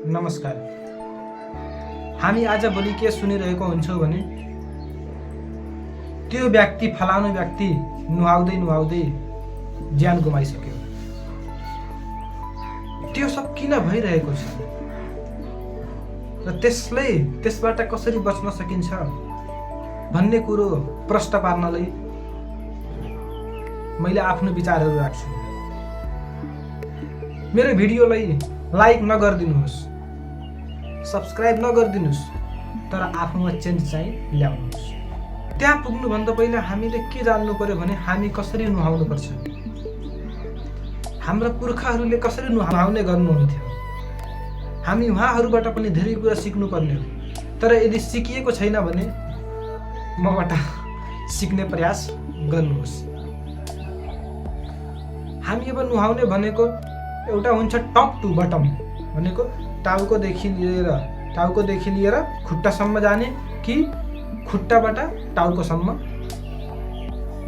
नमस्कार। हामी आजभोलि के सुनिरहेको हुन्छौँ भने त्यो व्यक्ति फलानु व्यक्ति नुहाउँदै ज्यान गुमाइसक्यो। त्यो सब किन भइरहेको छ र त्यसबाट कसरी बच्न सकिन्छ भन्ने कुरो प्रश्न पार्नलाई मैले आफ्नो विचारहरू राख्छु। मेरो भिडियोलाई लाइक नगरिदिनुहोस्, सब्स्क्राइब नगरिदिनुहोस्, तर आफूमा चेन्ज चाहिँ ल्याउनुहोस्। त्यहाँ पुग्नुभन्दा पहिला हामीले के जान्नु पर्यो भने हामी कसरी नुहाउनुपर्छ, हाम्रा पुर्खाहरूले कसरी नुहाउने गर्नुहुन्थ्यो। हामी उहाँहरूबाट पनि धेरै कुरा सिक्नुपर्ने हो। तर यदि सिकिएको छैन भने मबाट सिक्ने प्रयास गर्नुहोस्। हामी अब नुहाउने भनेको एउटा हुन्छ टप टु बटम भनेको टाउकोदेखि लिएर खुट्टासम्म जाने कि खुट्टाबाट टाउकोसम्म।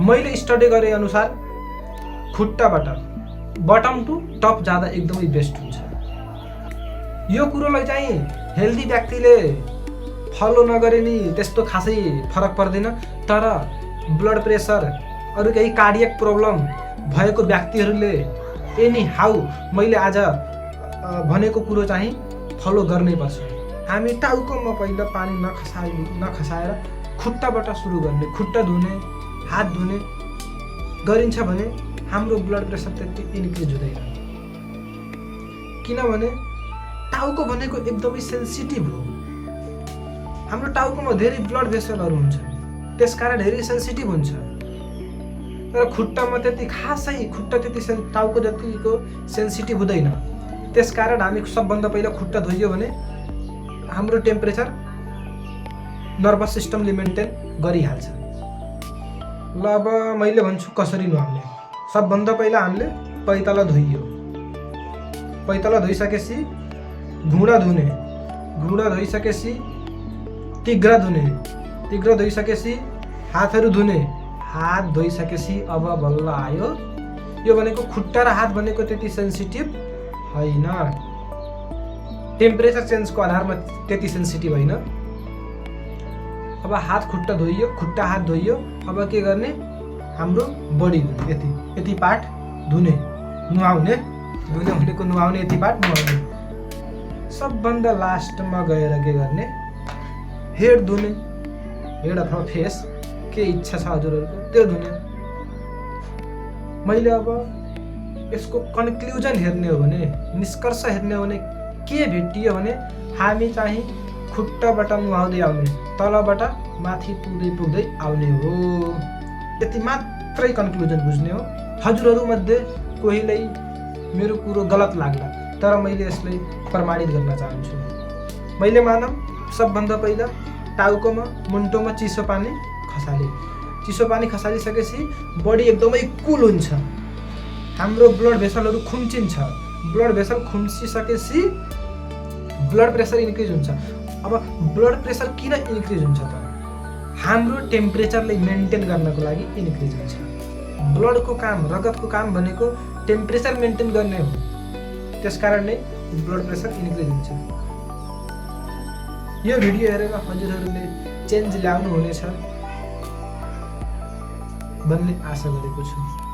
मैले स्टडी गरे अनुसार खुट्टाबाट बटम टु टप जाँदा एकदमै बेस्ट हुन्छ। यो कुरोलाई चाहिँ हेल्दी व्यक्तिले फलो नगरे नि त्यस्तो खासै फरक पर्दैन, तर ब्लड प्रेसर अरू केही कार्डियक प्रब्लम भएको व्यक्तिहरूले एनी हाउ मैले आज भनेको कुरो चाहिँ फलो गर्नै पर्छ। हामी टाउकोमा पहिला पानी नखसाएर खुट्टाबाट सुरु गर्ने, खुट्टा धुने, हात धुने गरिन्छ भने हाम्रो ब्लड प्रेसर त्यति इन्क्रिज हुँदैन। किनभने टाउको भनेको एकदमै सेन्सिटिभ हो। हाम्रो टाउकोमा धेरै ब्लड भेसलहरू हुन्छ, त्यसकारण धेरै सेन्सिटिभ हुन्छ। तर खुट्टामा त्यति खासै टाउको जतिको सेन्सिटिभ हुँदैन। त्यसकारण हामी सबभन्दा पहिला खुट्टा धोइयो भने हाम्रो टेम्परेचर नर्भस सिस्टमले मेन्टेन गरिहाल्छ। ल अब मैले भन्छु कसरी नुहाउने। सबभन्दा पहिला हामीले पैताला धोइयो, पैताला धोइसकेपछि घुँडा धुने, घुँडा धोइसकेपछि तिघ्रा धुने, तिघ्रा धोइसकेपछि हातहरू धुने, हात धोइसकेपछि अब बल्ल आयो यो भनेको खुट्टा र हात भनेको त्यति सेन्सिटिभ होइन, टेम्परेचर चेन्जको आधारमा त्यति सेन्सिटिभ होइन। अब हात खुट्टा धोइयो, खुट्टा हात धोइयो, अब के गर्ने हाम्रो बडी धुने, यति पार्ट धुने, नुहाउने, धुने भनेको नुहाउने, यति पार्ट नुहाउने। सबभन्दा लास्टमा गएर के गर्ने हेड धुने, हेड अथवा फेस के इच्छा छ हजुरहरूको त्यो धुने। मैले अब यसको कन्क्लुजन हेर्ने हो भने, निष्कर्ष हेर्ने हो भने के भेटियो भने हामी चाहिँ खुट्टाबाट नुहाउँदै आउने, तलबाट माथि पुग्दै आउने हो। यति मात्रै कन्क्लुजन बुझ्ने हो। हजुरहरूमध्ये कोहीलाई मेरो कुरो गलत लाग्ला, तर मैले यसलाई प्रमाणित गर्न चाहन्छु। मैले मानौँ सबभन्दा पहिला टाउकोमा मुन्टोमा चिसो पानी खसाले, चिसो पानी खसालिसकेपछि बडी एकदमै कुल हुन्छ, हाम्रो ब्लड भेसलहरू खुम्चिन्छ। ब्लड भेसल खुम्चिसकेपछि ब्लड प्रेसर इन्क्रिज हुन्छ। अब ब्लड प्रेसर किन इन्क्रिज हुन्छ त? हाम्रो टेम्परेचरलाई मेन्टेन गर्नको लागि इन्क्रिज हुन्छ। ब्लडको काम, रगतको काम भनेको टेम्परेचर मेन्टेन गर्ने हो, त्यसकारण नै ब्लड प्रेसर इन्क्रिज हुन्छ। यो भिडियो हेरेर हजुरहरूले चेन्ज ल्याउनु हुनेछ भन्ने आशा गरेको छु।